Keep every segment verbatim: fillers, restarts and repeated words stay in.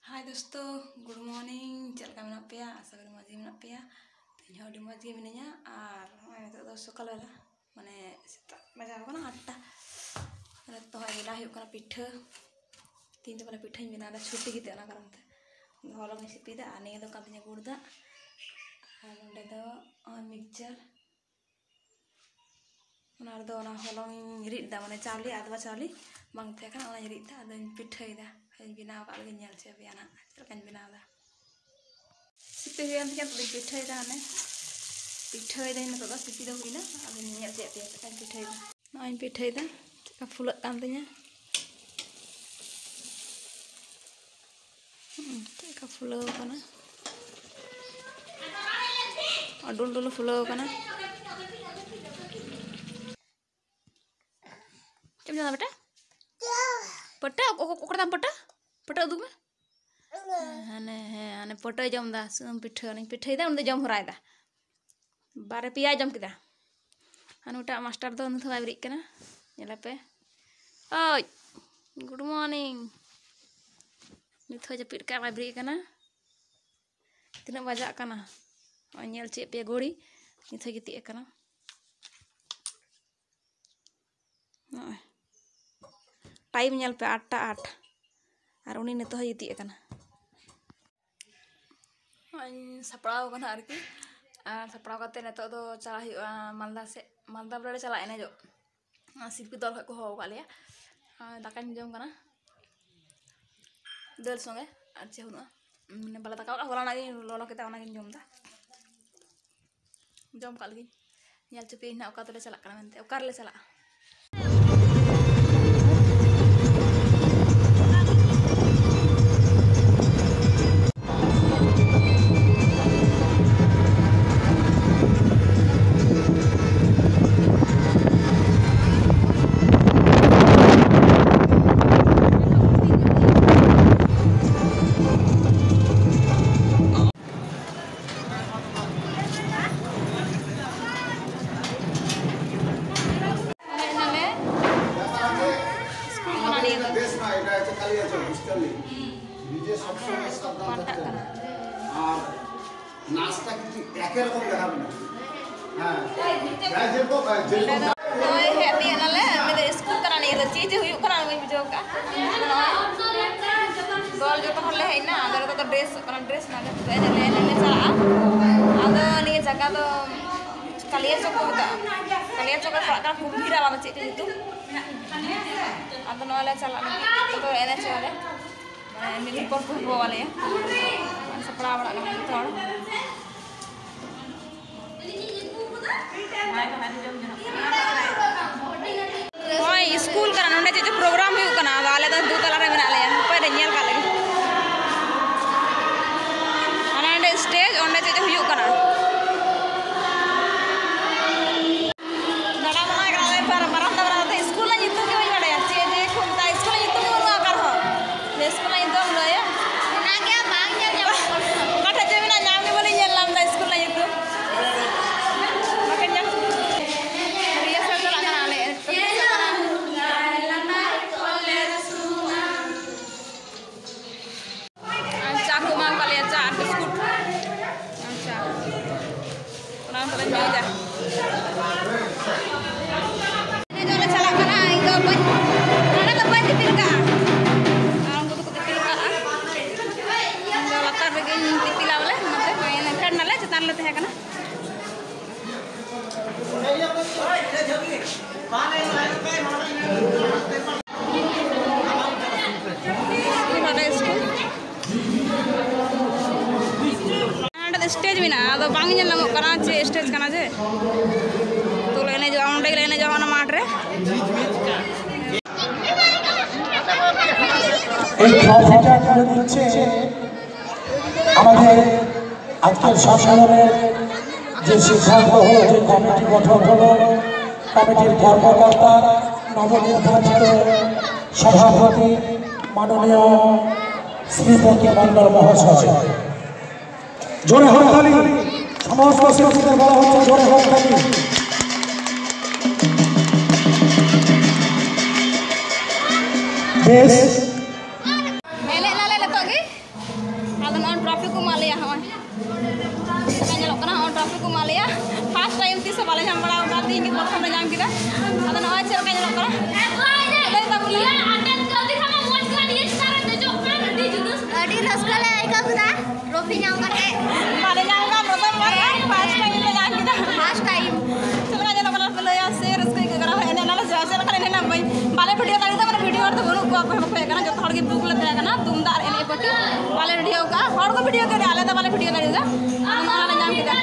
ᱦᱟᱭ ᱫᱳᱥᱛᱳ, good morning. ᱪᱮᱫ ᱞᱮᱠᱟ ᱢᱮᱱᱟᱜ ᱯᱮᱭᱟ? ᱟᱥᱟ ᱠᱚᱨᱮ ᱢᱚᱡᱽ ᱜᱮ ᱢᱮᱱᱟᱜ ᱯᱮᱭᱟ᱾ ᱛᱮᱦᱮᱧ ᱦᱚᱸ ᱟᱹᱰᱤ ᱢᱚᱡᱽ ᱜᱮ ᱢᱤᱱᱟᱹᱧᱟ᱾ ᱟᱨ ᱱᱚᱜᱼᱚᱭ ᱱᱤᱛᱚᱜ ᱫᱚ ᱥᱚᱠᱟᱞ ᱵᱮᱞᱟ, ᱢᱟᱱᱮ ᱥᱮᱛᱟᱜ ᱵᱟᱡᱟᱣ ᱠᱟᱱᱟ ᱟᱴᱴᱟ᱾ ᱱᱤᱛᱚᱜ ᱦᱚᱸ ᱵᱮᱱᱟᱣ ᱦᱩᱭᱩᱜ ᱠᱟᱱᱟ ᱯᱤᱴᱷᱟᱹ᱾ ᱛᱮᱦᱮᱧ ᱫᱚ ᱵᱚᱞᱮ ᱯᱤᱴᱷᱟᱹᱧ ᱵᱮᱱᱟᱣ ᱮᱫᱟ, ᱪᱷᱩᱴᱤ ᱜᱮᱛᱮ ᱚᱱᱟ ᱠᱟᱨᱚᱱ ᱛᱮ᱾ ᱦᱚᱞᱚᱝ ᱤᱧ ᱥᱤᱯᱤᱭᱮᱫᱟ ᱟᱨ ᱱᱤᱭᱟᱹ ᱫᱚ ᱠᱟᱱ ᱛᱤᱧᱟ ᱜᱩᱲ ᱫᱟᱜ᱾ ᱟᱨ ᱱᱚᱸᱰᱮ ᱫᱚ ᱢᱤᱠᱥᱪᱟᱨ, ᱚᱱᱟ ᱨᱮᱫᱚ ᱚᱱᱟ ᱦᱚᱞᱚᱝ ᱤᱧ ᱨᱤᱫ ᱮᱫᱟ, ᱢᱟᱱᱮ ᱪᱟᱣᱞᱮ, ᱟᱫᱣᱟ ᱪᱟᱣᱞᱮ ᱵᱟᱝ ᱛᱟᱦᱮᱸ ᱠᱟᱱᱟ, ᱚᱱᱟᱧ ᱨᱤᱫ ᱮᱫᱟ᱾ ᱟᱫᱚᱧ ᱯᱤᱴᱷᱟᱹᱭᱮᱫᱟ, ᱟᱫᱚᱧ ᱵᱮᱱᱟᱣ ᱠᱟᱜ ᱞᱮᱜᱮ, ᱧᱮᱞ ᱦᱚᱪᱚ ᱯᱮᱭᱟ ᱱᱟᱦᱟᱜ ᱪᱮᱫ ᱞᱮᱠᱟᱧ ᱵᱮᱱᱟᱣ ᱮᱫᱟ᱾ ᱥᱤᱯᱤ ᱦᱩᱭᱮᱱ ᱛᱤᱧᱟ, ᱱᱤᱛᱚᱜ ᱫᱚᱧ ᱯᱤᱴᱷᱟᱹᱭᱮᱫᱟ᱾ ᱦᱟᱱᱮ ᱯᱤᱴᱷᱟᱹᱭᱮᱫᱟᱹᱧ, ᱱᱤᱛᱚᱜ ᱫᱚ ᱥᱤᱯᱤ ᱫᱚ ᱦᱩᱭᱱᱟ᱾ ᱟᱫᱚᱧ ᱧᱮᱞ ᱦᱚᱪᱚᱭᱮᱫ ᱯᱮᱭᱟ ᱪᱮᱫ ᱞᱮᱠᱟᱧ ᱯᱤᱴᱷᱟᱹᱭᱮᱫᱟ᱾ ᱱᱚᱜᱼᱚᱭ ᱤᱧ ᱯᱤᱴᱷᱟᱹᱭᱮᱫᱟ, ᱪᱮᱫ ᱞᱮᱠᱟ ᱯᱷᱩᱞᱟᱹᱜ ᱠᱟᱱ ᱛᱤᱧᱟ᱾ ᱦᱩᱸ, ᱪᱮᱫ ᱞᱮᱠᱟ ᱯᱷᱩᱞᱟᱹᱣ ᱠᱟᱱᱟ, ᱟᱹᱰᱩᱞ ᱰᱩᱞᱩ ᱯᱷᱩᱞᱟᱹᱣ ᱠᱟᱱᱟ᱾ ᱪᱮᱫ ᱮᱢ ᱡᱚᱢᱫᱟ ᱵᱮᱴᱟ? ᱯᱟᱹᱴᱟᱹ? ᱚᱠ-, ᱚᱠ-, ᱚᱠᱟᱨᱮ ᱛᱟᱢ ᱯᱟᱹᱴᱟᱹ? ᱯᱟᱹᱴᱟᱹ ᱩᱫᱩᱜ ᱢᱮ᱾ ᱦᱟᱱᱮ, ᱦᱮᱸ, ᱦᱟᱱᱮ ᱯᱟᱹᱴᱟᱹᱭ ᱡᱚᱢᱫᱟ, ᱥᱩᱱᱩᱢ ᱯᱤᱴᱷᱟᱹ᱾ ᱚᱱᱟᱧ ᱯᱤᱴᱷᱟᱹᱭᱮᱫᱟ, ᱩᱱᱤ ᱫᱚ ᱡᱚᱢ ᱦᱚᱨᱟᱭᱮᱫᱟ᱾ ᱵᱟᱨᱭᱟ ᱯᱮᱭᱟᱭ ᱡᱚᱢ ᱠᱮᱫᱟ᱾ ᱟᱨ ᱱᱩᱭᱴᱟᱜ ᱢᱟᱥᱴᱟᱨ ᱫᱚ ᱱᱤᱛ ᱦᱚᱸ ᱵᱟᱭ ᱵᱮᱨᱮᱫ ᱠᱟᱱᱟ᱾ ᱧᱮᱞᱮᱯᱮ᱾ ᱳᱭ, ᱜᱩᱰ ᱢᱚᱨᱱᱤᱝ᱾ ᱱᱤᱛ ᱦᱚᱸ ᱡᱟᱹᱯᱤᱫ ᱠᱟᱜ, ᱵᱟᱭ ᱵᱮᱨᱮᱫ ᱠᱟᱱᱟ᱾ ᱛᱤᱱᱟᱹᱜ ᱵᱟᱡᱟᱜ ᱠᱟᱱᱟ? ᱱᱚᱜᱼᱚᱭ ᱧᱮᱞ ᱦᱚᱪᱚᱭᱮᱫ ᱯᱮᱭᱟ ᱜᱷᱩᱲᱤ, ᱱᱤᱛ ᱦᱚᱸ ᱜᱤᱛᱤᱡ ᱟᱠᱟᱱᱟ᱾ ᱱᱚᱜᱼᱚᱭ ᱴᱟᱭᱤᱢ ᱧᱮᱞ ᱯᱮ, ᱟᱴᱴᱟ ᱟᱴ, ᱟᱨ ᱩᱱᱤ ᱱᱤᱛᱚᱜ ᱦᱚᱸᱭ ᱜᱤᱛᱤᱡ ᱟᱠᱟᱱᱟ᱾ ᱱᱚᱜᱼᱚᱭ ᱤᱧ ᱥᱟᱯᱲᱟᱣ ᱟᱠᱟᱱᱟ ᱟᱨᱠᱤ, ᱟᱨ ᱥᱟᱯᱲᱟᱣ ᱠᱟᱛᱮ ᱱᱤᱛᱚᱜ ᱫᱚ ᱪᱟᱞᱟᱜ ᱦᱩᱭᱩᱜᱼᱟ ᱢᱟᱞᱫᱟ ᱥᱮᱫ, ᱢᱟᱞᱫᱟ ᱵᱚᱞᱮ ᱞᱮ ᱪᱟᱞᱟᱜᱼᱟ ᱮᱱᱮᱡᱚᱜ᱾ ᱟᱨ ᱥᱤᱞᱯᱤ ᱫᱚᱞ ᱠᱷᱚᱡ ᱠᱚ ᱦᱚᱦᱚ ᱟᱠᱟᱫ ᱞᱮᱭᱟ᱾ ᱟᱨ ᱫᱟᱠᱟᱧ ᱡᱚᱢ ᱠᱟᱱᱟ ᱫᱟᱹᱞ ᱥᱚᱸᱜᱮ, ᱟᱨ ᱪᱮᱫ ᱦᱚᱸ ᱵᱟᱹᱱᱩᱜᱼᱟ᱾ ᱢᱟᱱᱮ ᱵᱟᱞᱮ ᱫᱟᱠᱟ ᱟᱠᱟᱫᱼᱟ, ᱦᱚᱞᱟᱱᱟᱜ ᱜᱤᱧ ᱞᱚᱞᱚ ᱠᱮᱫᱟ, ᱚᱱᱟᱜᱤᱧ ᱡᱚᱢ ᱮᱫᱟ᱾ ᱡᱚᱢ ᱠᱟᱜ ᱞᱮᱜᱤᱧ, ᱧᱮᱞ ᱦᱚᱪᱚ ᱯᱮᱭᱟᱹᱧ ᱱᱟᱦᱟᱜ ᱚᱠᱟ ᱛᱮᱞᱮ ᱪᱟᱞᱟᱜ ᱠᱟᱱᱟ ᱢᱮᱱᱛᱮ, ᱚᱠᱟ ᱨᱮᱞᱮ ᱪᱟᱞᱟᱜᱼᱟ᱾ ᱦᱮᱡ ᱮᱱᱟᱞᱮ ᱥᱠᱩᱞ ᱠᱷᱚᱱᱟᱜ ᱱᱤᱭᱟᱹ ᱫᱚ᱾ ᱱᱤᱡᱮ ᱥᱚᱵ ᱥᱚᱢᱚᱭ ᱥᱟᱵᱫᱷᱟᱱ ᱛᱟᱦᱮᱸ ᱦᱩᱭᱩᱜᱼᱟ᱾ ᱟᱨ ᱱᱟᱥᱛᱟ ᱠᱤᱱᱛᱩ ᱮᱠᱮ ᱨᱚᱠᱚᱢ ᱡᱟᱭᱜᱟ ᱢᱮᱱᱟᱜᱼᱟ᱾ ᱦᱮᱸ, ᱡᱟᱦᱟᱸᱭ ᱡᱮᱨᱚᱠᱚᱢ, ᱡᱮᱨᱚᱠᱚᱢ ᱱᱚᱜᱼᱚᱭ ᱦᱮᱡ ᱛᱤᱭᱟᱹᱜ ᱱᱟᱞᱮ, ᱢᱮᱱᱫᱟᱹᱧ ᱥᱠᱩᱞ ᱠᱟᱱᱟ ᱱᱤᱭᱟᱹ ᱫᱚ, ᱪᱮᱫ ᱡᱮ ᱦᱩᱭᱩᱜ ᱠᱟᱱᱟ ᱵᱟᱹᱧ ᱵᱩᱡᱷᱟᱹᱣ ᱠᱟᱜᱼᱟ᱾ ᱱᱚᱜᱼᱚᱭ ᱫᱚᱞ ᱡᱚᱛᱚ ᱦᱚᱲ ᱞᱮ ᱦᱮᱡ ᱮᱱᱟ, ᱟᱫᱚ ᱱᱤᱛᱚᱜ ᱫᱚ ᱰᱨᱮᱥ ᱠᱟᱱᱟ, ᱰᱨᱮᱥ ᱱᱟᱞᱮ, ᱱᱤᱛᱚᱜ ᱮᱱᱮᱡ ᱞᱮ, ᱮᱱᱮᱡ ᱞᱮ ᱪᱟᱞᱟᱜᱼᱟ᱾ ᱟᱫᱚ ᱱᱤᱭᱟᱹ ᱡᱟᱭᱜᱟ ᱫᱚ ᱠᱟᱞᱤᱭᱟ ᱪᱚᱠ ᱠᱚ ᱢᱮᱛᱟᱜᱼᱟ, ᱠᱟᱞᱤᱭᱟ ᱪᱚᱠ ᱨᱮ ᱯᱟᱲᱟᱜ ᱠᱟᱱᱟ ᱠᱩᱢᱵᱷᱤᱨᱟ, ᱵᱟᱝ ᱫᱚ ᱪᱮᱫ ᱪᱚ ᱧᱩᱛᱩᱢ᱾ ᱟᱫᱚ ᱱᱚᱜᱼᱚᱭ ᱞᱮ ᱪᱟᱞᱟᱜ ᱞᱟᱹᱜᱤᱫ, ᱱᱤᱛᱚᱜ ᱫᱚ ᱮᱱᱮᱡᱚᱜᱼᱟ ᱞᱮ᱾ ᱢᱟᱱᱮ ᱢᱤᱫ ᱫᱤᱱ ᱯᱚᱨ ᱠᱚ ᱦᱚᱦᱚ ᱟᱞᱮᱭᱟ᱾ ᱥᱟᱯᱲᱟᱣ ᱵᱟᱲᱟᱜ ᱠᱟᱱᱟ ᱡᱚᱛᱚ ᱦᱚᱲ᱾ ᱱᱚᱜᱼᱚᱭ ᱥᱠᱩᱞ ᱠᱟᱱᱟ, ᱱᱚᱸᱰᱮ ᱪᱮᱫ ᱪᱚ ᱯᱨᱳᱜᱨᱟᱢ ᱦᱩᱭᱩᱜ ᱠᱟᱱᱟ, ᱟᱫᱚ ᱟᱞᱮ ᱫᱚ ᱫᱩ ᱛᱟᱞᱟ ᱨᱮ ᱢᱮᱱᱟᱜ ᱞᱮᱭᱟ᱾ ᱦᱟᱯᱮ ᱞᱮ ᱧᱮᱞ ᱠᱟᱜ ᱞᱮᱜᱮ᱾ ᱚᱱᱟ ᱱᱚᱸᱰᱮ ᱥᱴᱮᱡᱽ, ᱚᱸᱰᱮ ᱪᱮᱫ ᱪᱚ ᱦᱩᱭᱩᱜ ᱠᱟᱱᱟ᱾ ᱫᱟᱬᱟ ᱵᱟᱲᱟᱭ ᱠᱟᱱᱟ ᱞᱮ, ᱯᱟᱨ-, ᱯᱟᱨᱚᱢ ᱫᱚ ᱵᱟᱨᱚᱢ ᱛᱮ ᱥᱠᱩᱞ ᱨᱮᱱᱟᱜ ᱧᱩᱛᱩᱢ ᱜᱮ ᱵᱟᱹᱧ ᱵᱟᱰᱟᱭᱟ, ᱪᱮᱫ ᱡᱮ ᱠᱚ ᱢᱮᱛᱟᱜᱼᱟ, ᱥᱠᱩᱞ ᱨᱮᱱᱟᱜ ᱧᱩᱛᱩᱢ ᱜᱮ ᱵᱟᱹᱱᱩᱜᱼᱟ ᱚᱠᱟ ᱨᱮᱦᱚᱸ᱾ ᱡᱮ ᱥᱠᱩᱞ ᱨᱮᱱᱟᱜ ᱧᱩᱛᱩᱢ ᱞᱟᱹᱭᱟ᱾ ᱚᱱᱟ ᱜᱮ ᱵᱟᱝ ᱧᱮᱞ ᱧᱟᱢᱚᱜ ᱠᱟᱱᱟ᱾ ᱚᱠᱟ ᱴᱷᱮᱡ ᱪᱮ ᱢᱮᱱᱟᱜᱼᱟ, ᱧᱟᱢ ᱜᱮ ᱵᱟᱹᱞᱤᱧ ᱧᱮᱞ ᱧᱟᱢ ᱮᱫᱟ ᱥᱠᱩᱞ ᱨᱮᱱᱟᱜ ᱧᱩᱛᱩᱢ᱾ ᱵᱟᱯᱮ ᱧᱮᱞ? ᱨᱤᱦᱟᱨᱥᱟᱞ ᱪᱟᱞᱟᱜ ᱠᱟᱱᱟ ᱟᱞᱮ᱾ ᱟᱨ ᱪᱟ ᱠᱚ ᱮᱢᱟ ᱠᱟᱜ ᱞᱮᱭᱟ, ᱪᱟ ᱟᱨ ᱵᱤᱥᱠᱩᱴ᱾ ᱟᱪᱪᱷᱟ, ᱚᱱᱟ ᱠᱚᱞᱮ ᱧᱩᱭᱫᱟ᱾ ᱱᱤᱛᱚᱜ ᱞᱮ ᱪᱟᱞᱟᱜ ᱠᱟᱱᱟ, ᱤᱧ ᱫᱚ ᱵᱟᱹᱧ, ᱱᱚᱰᱮ ᱫᱚ ᱵᱟᱹᱧ ᱫᱤᱯᱤᱞ ᱠᱟᱜᱼᱟ᱾ ᱟᱨ ᱩᱱᱠᱩ ᱫᱚᱠᱚ ᱫᱤᱯᱤᱞ ᱠᱟᱜᱼᱟ᱾ ᱤᱧ ᱫᱚ ᱞᱟᱛᱟᱨ ᱨᱮᱜᱮᱧ ᱫᱤᱯᱤᱞᱟ ᱵᱚᱞᱮ, ᱚᱱᱟᱛᱮ ᱯᱷᱮᱰ ᱱᱟᱞᱮ, ᱪᱮᱛᱟᱱ ᱨᱮᱞᱮ ᱛᱟᱦᱮᱸ ᱠᱟᱱᱟ᱾ ᱱᱚᱰᱮ ᱥᱠᱩᱞ᱾ ᱱᱚᱰᱮ ᱫᱚ ᱥᱴᱮᱡᱽ ᱢᱮᱱᱟᱜᱼᱟ, ᱟᱫᱚ ᱵᱟᱝ ᱧᱮᱞ ᱧᱟᱢᱚᱜ ᱠᱟᱱᱟ ᱪᱮᱫ ᱥᱴᱮᱡᱽ ᱠᱟᱱᱟ ᱡᱮ᱾ ᱛᱚ ᱞᱮ ᱮᱱᱮᱡᱚᱜᱼᱟ, ᱚᱸᱰᱮ ᱜᱮᱞᱮ ᱮᱱᱮᱡᱚᱜᱼᱟ ᱚᱱᱟ ᱢᱟᱴᱷ ᱨᱮ᱾ এই ট্রফিটা তুলে দিচ্ছে আমাদের আজকের সম্মেলনের যে সিদ্ধান্ত হলো, যে কমিটি গঠন হলো, কমিটির কর্মকর্তা, নবনির্বাচিত সভাপতি মাননীয় শ্রীপতি মণ্ডল মহাশয়। জোরে হাততালি, সমস্ত শিল্পীদের বলা হচ্ছে জোরে হাততালি। বেশ। ᱮᱱᱮᱡ ᱱᱟᱞᱮ ᱱᱤᱛᱚᱜ ᱱᱚᱜᱼᱚᱭ ᱴᱨᱚᱯᱷᱤ ᱠᱚ ᱮᱢᱟᱜ ᱞᱮᱭᱟ᱾ ᱦᱚᱸᱜᱼᱚᱭ ᱪᱮᱫ ᱞᱮᱠᱟ ᱧᱮᱞᱚᱜ ᱠᱟᱱᱟ, ᱦᱚᱸᱜᱼᱚᱭ ᱴᱨᱚᱯᱷᱤ ᱠᱚ ᱮᱢᱟᱜ ᱞᱮᱭᱟ᱾ ᱯᱷᱟᱥᱴ ᱴᱟᱭᱤᱢ ᱛᱤᱥ ᱦᱚᱸ ᱵᱟᱞᱮ ᱧᱟᱢ ᱵᱟᱲᱟ ᱟᱠᱟᱫᱟ, ᱛᱤᱦᱤᱧ ᱜᱮ ᱯᱨᱚᱛᱷᱚᱢ ᱞᱮ ᱧᱟᱢ ᱠᱮᱫᱟ᱾ ᱟᱫᱚ ᱱᱚᱜᱼᱚᱭ ᱪᱮᱫ ᱞᱮᱠᱟ ᱧᱮᱞᱚᱜ ᱠᱟᱱᱟ, ᱞᱟᱹᱭ ᱛᱟᱵᱚᱱ ᱢᱮ᱾ ᱟᱹᱰᱤ ᱨᱟᱹᱥᱠᱟᱹ ᱞᱮ ᱟᱹᱭᱠᱟᱹᱣ ᱠᱮᱫᱟ ᱴᱨᱚᱯᱷᱤ ᱧᱟᱢ ᱠᱟᱛᱮ᱾ ᱵᱟᱞᱮ ᱧᱟᱢ ᱟᱠᱟᱫᱟ ᱯᱨᱚᱛᱷᱚᱢ ᱵᱟᱨ, ᱯᱷᱟᱥᱴ ᱴᱟᱭᱤᱢ ᱞᱮ ᱧᱟᱢ ᱠᱮᱫᱟ᱾ First time. ᱪᱮᱫ ᱞᱮᱠᱟ ᱧᱮᱞᱚᱜ ᱠᱟᱱᱟ ᱯᱮ ᱞᱟᱹᱭᱟ, ᱥᱮ ᱨᱟᱹᱥᱠᱟᱹ ᱟᱹᱭᱠᱟᱹᱜ ᱠᱟᱱᱟ᱾ ᱦᱳᱭ, ᱮᱱᱮᱡ ᱮᱱᱟᱞᱮ, ᱪᱮᱫᱟᱜ ᱥᱮ ᱵᱟᱠᱷᱟᱱ ᱮᱱᱮᱡ ᱮᱱᱟ ᱵᱟᱹᱧ, ᱵᱟᱞᱮ ᱵᱷᱤᱰᱤᱭᱳ ᱫᱟᱲᱮᱭᱟᱫᱟ, ᱢᱟᱱᱮ ᱵᱷᱤᱰᱤᱭᱳ ᱦᱚᱲ ᱫᱚ ᱵᱟᱹᱱᱩᱜ ᱠᱚᱣᱟ, ᱚᱠᱚᱭ ᱦᱚᱸ ᱵᱟᱠᱚ ᱦᱮᱡ ᱟᱠᱟᱱᱟ, ᱡᱚᱛᱚ ᱦᱚᱲ ᱜᱮ ᱫᱩᱠ ᱞᱮ ᱛᱟᱦᱮᱸ ᱠᱟᱱᱟ᱾ ᱛᱩᱢᱫᱟᱜ ᱟᱨ ᱮᱱᱮᱡ ᱯᱟᱹᱴᱤ ᱵᱟᱞᱮ ᱵᱷᱤᱰᱤᱭᱳ ᱟᱠᱟᱫᱼᱟ, ᱦᱚᱲ ᱠᱚ ᱵᱷᱤᱰᱤᱭᱳ ᱠᱮᱫᱟ, ᱟᱞᱮ ᱫᱚ ᱵᱟᱞᱮ ᱵᱷᱤᱰᱤᱭᱳ ᱫᱟᱲᱮᱭᱟᱫᱟ᱾ ᱟᱫᱚ ᱱᱚᱣᱟ ᱞᱮ ᱧᱟᱢ ᱠᱮᱫᱟ,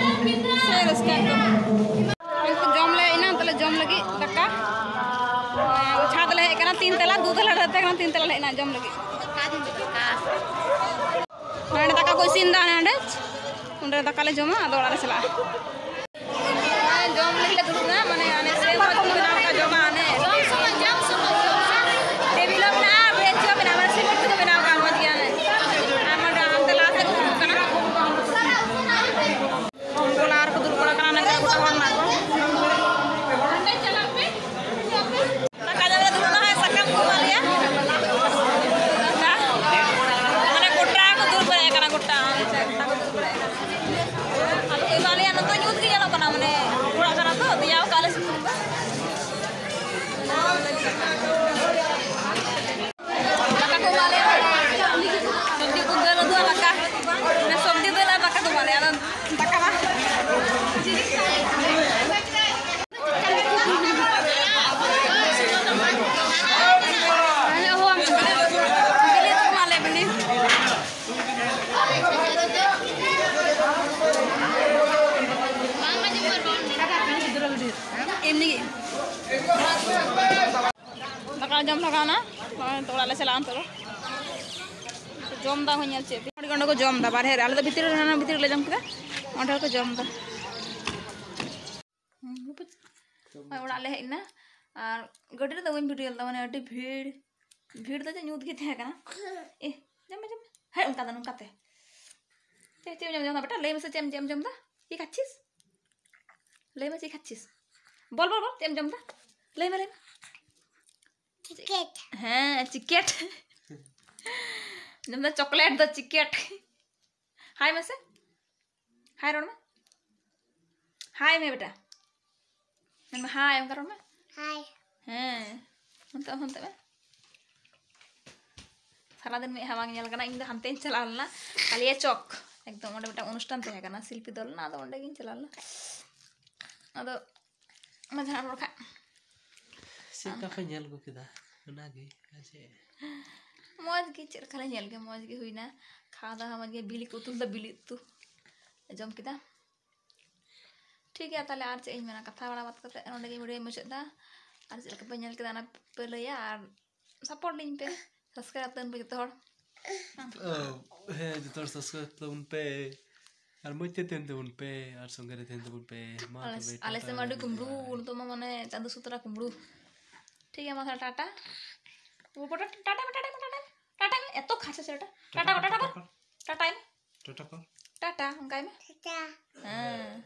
ᱥᱮ ᱨᱟᱹᱥᱠᱟᱹ ᱮᱠᱫᱚᱢ᱾ ᱡᱚᱢ ᱞᱮ ᱦᱮᱡ ᱮᱱᱟ, ᱱᱤᱛᱚᱜ ᱞᱮ ᱡᱚᱢ ᱞᱟᱹᱜᱤᱫ ᱫᱟᱠᱟ᱾ ᱪᱷᱟᱫᱽ ᱞᱮ ᱦᱮᱡ ᱟᱠᱟᱱᱟ ᱛᱤᱱ ᱛᱟᱞᱟ, ᱫᱩ ᱛᱟᱞᱟ ᱨᱮ ᱛᱟᱦᱮᱸ ᱠᱟᱱᱟ, ᱛᱤᱱ ᱛᱟᱞᱟ ᱞᱮ ᱦᱮᱡ ᱮᱱᱟ ᱡᱚᱢ ᱞᱟᱹᱜᱤᱫ᱾ ᱱᱚᱰᱮ ᱫᱟᱠᱟ ᱠᱚ ᱤᱥᱤᱱ ᱮᱫᱟ, ᱦᱟᱸᱰᱮ ᱚᱸᱰᱮ ᱫᱟᱠᱟ ᱞᱮ ᱡᱚᱢᱟ, ᱟᱫᱚ ᱚᱲᱟᱜ ᱞᱮ ᱪᱟᱞᱟᱜᱼᱟ᱾ ᱡᱚᱢ ᱞᱟᱹᱜᱤᱫ ᱞᱮ ᱫᱩᱲᱩᱵ ᱮᱱᱟ, ᱢᱟᱱᱮ ᱚᱱᱮ ᱥᱮ ᱢᱚᱡᱽ ᱠᱚ ᱵᱮᱱᱟᱣ ᱠᱟᱜᱼᱟ ᱡᱚᱢᱟᱜ, ᱚᱱᱮ ᱴᱮᱵᱤᱞ ᱦᱚᱸ ᱢᱮᱱᱟᱜᱼᱟ, ᱵᱮᱧᱪ ᱦᱚᱸ ᱢᱮᱱᱟᱜᱼᱟ, ᱢᱟᱱᱮ ᱥᱤᱢᱮᱱᱴ ᱛᱮᱠᱚ ᱵᱮᱱᱟᱣ ᱠᱟᱜᱼᱟ, ᱢᱚᱡᱽ ᱜᱮᱭᱟ᱾ ᱚᱱᱮ ᱟᱨ ᱱᱚᱰᱮ ᱦᱟᱱᱛᱮ ᱞᱟᱦᱟ ᱥᱮᱫ ᱠᱚ ᱫᱩᱲᱩᱵ ᱠᱟᱱᱟ᱾ ᱩᱱᱠᱩ ᱞᱟᱦᱟ ᱨᱮᱠᱚ ᱫᱩᱲᱩᱵ ᱵᱟᱲᱟ ᱠᱟᱱᱟ, ᱱᱚᱰᱮ ᱜᱚᱴᱟ ᱦᱚᱲ ᱢᱮᱱᱟᱜ ᱠᱚᱣᱟ᱾ ᱫᱟᱠᱟ ᱡᱚᱢ ᱞᱮ ᱫᱩᱲᱩᱵ ᱮᱱᱟ, ᱦᱮᱸ, ᱥᱟᱠᱟᱢ ᱠᱚ ᱮᱢᱟᱜ ᱞᱮᱭᱟ᱾ ᱢᱟᱱᱮ ᱜᱚᱴᱟ ᱠᱚ ᱫᱩᱲᱩᱵ ᱵᱟᱲᱟ ᱠᱟᱱᱟ, ᱜᱚᱴᱟ᱾ ᱟᱫᱚ ᱠᱚ ᱮᱢᱟᱜ ᱞᱮᱭᱟ, ᱱᱚᱛᱮ ᱧᱩᱛ ᱜᱮ ᱧᱮᱞᱚᱜ ᱠᱟᱱᱟ, ᱢᱟᱱᱮ ᱚᱲᱟᱜ ᱠᱟᱱᱟ ᱛᱚ, ᱫᱮᱭᱟᱣ ᱠᱟᱜ ᱞᱮ ᱥᱤᱛᱩᱝ ᱛᱮ᱾ ᱫᱟᱠᱟ ᱠᱚ ᱮᱢᱟᱜ ᱞᱮᱭᱟ᱾ ᱥᱚᱵᱽᱡᱤ ᱠᱚ, ᱫᱟᱹᱞ ᱩᱛᱩ ᱟᱨ ᱫᱟᱠᱟ᱾ ᱥᱚᱵᱽᱡᱤ, ᱫᱟᱹᱞ ᱟᱨ ᱫᱟᱠᱟ ᱠᱚ ᱮᱢᱟᱜ ᱞᱮᱭᱟ᱾ ᱟᱫᱚ ᱫᱟᱠᱟ ᱢᱟ ᱵᱤᱞᱤ ᱩᱛᱩ ᱠᱚ ᱮᱢᱟᱜ ᱞᱮᱭᱟ, ᱵᱤᱞᱤ᱾ ᱮᱢᱱᱤ ᱜᱮ᱾ ᱫᱟᱠᱟ ᱡᱚᱢ ᱞᱟᱜᱟᱣᱱᱟ᱾ ᱱᱚᱜᱼᱚᱭ ᱱᱤᱛᱚᱜ ᱚᱲᱟᱜ ᱞᱮ ᱪᱟᱞᱟᱜᱼᱟ ᱱᱤᱛᱚᱜ ᱫᱚ᱾ ᱡᱚᱢ ᱫᱟ ᱦᱚᱸ ᱧᱮᱞ ᱪᱮᱫ ᱯᱮ᱾ ᱦᱚᱲ ᱜᱮ ᱚᱸᱰᱮ ᱠᱚ ᱡᱚᱢ ᱫᱟ, ᱵᱟᱨᱦᱮ ᱨᱮ᱾ ᱟᱞᱮ ᱫᱚ ᱵᱷᱤᱛᱤᱨ ᱨᱮ, ᱦᱟᱱᱟ ᱵᱷᱤᱛᱤᱨ ᱨᱮᱞᱮ ᱡᱚᱢ ᱠᱮᱫᱟ, ᱚᱸᱰᱮ ᱦᱚᱸᱠᱚ ᱡᱚᱢ ᱫᱟ᱾ ᱦᱚᱸᱜᱼᱚᱭ ᱚᱲᱟᱜ ᱞᱮ ᱦᱮᱡ ᱮᱱᱟ᱾ ᱟᱨ ᱜᱟᱹᱰᱤ ᱨᱮᱫᱚ ᱵᱟᱹᱧ ᱵᱷᱤᱰᱤᱭᱳ ᱞᱮᱫᱟ, ᱢᱟᱱᱮ ᱟᱹᱰᱤ ᱵᱷᱤᱲ᱾ ᱵᱷᱤᱲ ᱫᱚ ᱪᱮᱫ, ᱧᱩᱛ ᱜᱮ ᱛᱟᱦᱮᱸ ᱠᱟᱱᱟ᱾ ᱮ, ᱡᱚᱢ ᱢᱮ, ᱡᱚᱢ ᱢᱮ᱾ ᱦᱮᱸ, ᱚᱱᱠᱟ ᱫᱚ, ᱱᱚᱝᱠᱟ ᱛᱮ᱾ ᱪᱮᱫ, ᱪᱮᱫ ᱮᱢ ᱡᱚᱢ ᱡᱚᱢ ᱫᱟ ᱵᱮᱴᱟ? ᱞᱟᱹᱭ ᱢᱮᱥᱮ, ᱪᱮᱫ ᱮᱢ, ᱪᱮᱫ ᱮᱢ ᱡᱚᱢ ᱫᱟ? ᱪᱮᱫ ᱠᱷᱟᱪᱪᱷᱤᱥ? ᱞᱟᱹᱭ ᱢᱮ, ᱪᱮᱫ ᱠᱷᱟᱪᱪᱷᱤᱥ? ᱵᱚᱞ, ᱵᱚᱞ, ᱵᱚᱞ, ᱪᱮᱫ ᱮᱢ ᱡᱚᱢ ᱫᱟ? ᱞᱟᱹᱭ ᱢᱮ, ᱞᱟᱹᱭ ᱢᱮ᱾ ᱪᱤᱠᱮᱴ᱾ ᱦᱮᱸ, ᱪᱤᱠᱮᱴ᱾ ᱡᱚᱢ ᱫᱟ ᱪᱚᱠᱞᱮᱴ ᱫᱚ ᱪᱤᱠᱮᱴ᱾ ᱦᱟᱭ ᱢᱮᱥᱮ, ᱦᱟᱭ ᱨᱚᱲ ᱢᱮ, ᱦᱟᱭ ᱢᱮ ᱵᱮᱴᱟ, ᱢᱮᱱ ᱢᱮ ᱦᱟᱭ, ᱚᱱᱠᱟ ᱨᱚᱲ ᱢᱮ᱾ ᱦᱟᱭ᱾ ᱦᱮᱸ, ᱚᱱᱛᱮ ᱚᱱᱛᱮ ᱢᱮ᱾ ᱥᱟᱨᱟᱫᱤᱱ ᱢᱮᱫᱦᱟ ᱵᱟᱝ ᱧᱮᱞ ᱠᱟᱱᱟ᱾ ᱤᱧ ᱫᱚ ᱦᱟᱱᱛᱮᱧ ᱪᱟᱞᱟᱣ ᱞᱮᱱᱟ, ᱠᱟᱞᱤᱭᱟ ᱪᱚᱠ, ᱮᱠᱫᱚᱢ ᱚᱸᱰᱮ ᱢᱤᱫᱴᱟᱝ ᱚᱱᱩᱥᱴᱷᱟᱱ ᱛᱟᱦᱮᱸ ᱠᱟᱱᱟ, ᱥᱤᱞᱯᱤ ᱫᱚᱞ ᱨᱮᱱᱟᱜ, ᱟᱫᱚ ᱚᱸᱰᱮ ᱜᱤᱧ ᱪᱟᱞᱟᱣ ᱞᱮᱱᱟ᱾ ᱟᱫᱚ ᱢᱟ ᱡᱟᱦᱟᱱᱟᱜ ᱨᱚᱲ ᱠᱷᱟᱡ᱾ ᱪᱮᱫ ᱞᱮᱠᱟ ᱯᱮ ᱧᱮᱞ ᱟᱹᱜᱩ ᱠᱮᱫᱟ ᱚᱱᱟᱜᱮ? ᱟᱨ ᱪᱮᱫ? ᱢᱚᱡᱽ ᱜᱮ, ᱪᱮᱫ ᱞᱮᱠᱟ ᱞᱮ ᱧᱮᱞ ᱜᱮ, ᱢᱚᱡᱽ ᱜᱮ ᱦᱩᱭᱱᱟ᱾ ᱠᱷᱟᱣᱟ ᱫᱟᱣᱟ ᱢᱚᱡᱽ ᱜᱮ, ᱵᱤᱞᱤ ᱠᱚ ᱩᱛᱩ ᱞᱮᱫᱟ, ᱵᱤᱞᱤ ᱩᱛᱩ ᱞᱮ ᱡᱚᱢ ᱠᱮᱫᱟ᱾ ᱴᱷᱤᱠ ᱜᱮᱭᱟ, ᱛᱟᱦᱞᱮ ᱟᱨ ᱪᱮᱫ ᱤᱧ ᱢᱮᱱᱟ, ᱠᱟᱛᱷᱟ ᱵᱟᱲᱟ ᱵᱟᱫ ᱠᱟᱛᱮ ᱱᱚᱸᱰᱮ ᱜᱮ ᱵᱷᱤᱰᱤᱭᱳᱧ ᱢᱩᱪᱟᱹᱫ ᱮᱫᱟ᱾ ᱟᱨ ᱪᱮᱫ ᱞᱮᱠᱟ ᱯᱮ ᱧᱮᱞ ᱠᱮᱫᱟ, ᱚᱱᱟ ᱯᱮ ᱞᱟᱹᱭᱟ, ᱟᱨ ᱥᱟᱯᱳᱨᱴ ᱞᱤᱧ ᱯᱮ, ᱥᱟᱵᱥᱠᱨᱟᱭᱤᱵ ᱛᱟᱵᱚᱱ ᱯᱮ ᱡᱚᱛᱚ ᱦᱚᱲ᱾ ᱚ, ᱦᱮᱸ, ᱡᱚᱛᱚ ᱦᱚᱲ ᱥᱟᱵᱥᱠᱨᱟᱭᱤᱵ ᱛᱟᱵᱚᱱ ᱯᱮ ᱟᱨ ᱢᱚᱡᱽ ᱛᱮ ᱛᱟᱦᱮᱱ ᱛᱟᱵᱚᱱ ᱯᱮ ᱟᱨ ᱥᱚᱸᱜᱮ ᱨᱮ ᱛᱟᱦᱮᱱ ᱛᱟᱵᱚᱱ ᱯᱮ᱾ ᱢᱟ ᱟᱞᱮ, ᱛᱚᱵᱮ, ᱟᱞᱮ ᱴᱟᱴᱟ, ᱥᱮᱫ ᱢᱟ ᱟᱹᱰᱤ ᱵᱟᱭ ᱠᱩᱢᱵᱽᱲᱩ, ᱵᱟᱭ᱾ ᱱᱤᱛᱚᱜ ᱢᱟ ᱢᱟᱱᱮ ᱪᱟᱸᱫᱚ ᱥᱩᱛᱨᱟ ᱠᱩᱢᱵᱽᱲᱩ᱾ ᱴᱷᱤᱠ ᱜᱮᱭᱟ, ᱢᱟ ᱛᱟᱦᱞᱮ ᱴᱟᱴᱟ᱾ ᱴᱟᱴᱟ ᱢᱮ, ᱴᱟᱴᱟ ᱢᱮ, ᱴᱟᱴᱟ ᱢᱮ, ᱴᱟᱴᱟ ᱢᱮ, ᱮᱛᱚ ᱠᱷᱟᱪᱟ ᱪᱮ ᱴᱟᱴᱟ, ᱴᱟᱴᱟ ᱠᱚ, ᱴᱟᱴᱟ ᱠᱚ, ᱴᱟᱴᱟ ᱢᱮ᱾ ᱴᱟᱴᱟ ᱠᱚ᱾ ᱴᱟᱴᱟ, ᱚᱱᱠᱟᱭ ᱢᱮ᱾ ᱴᱟᱴᱟ᱾ ᱦᱮᱸ᱾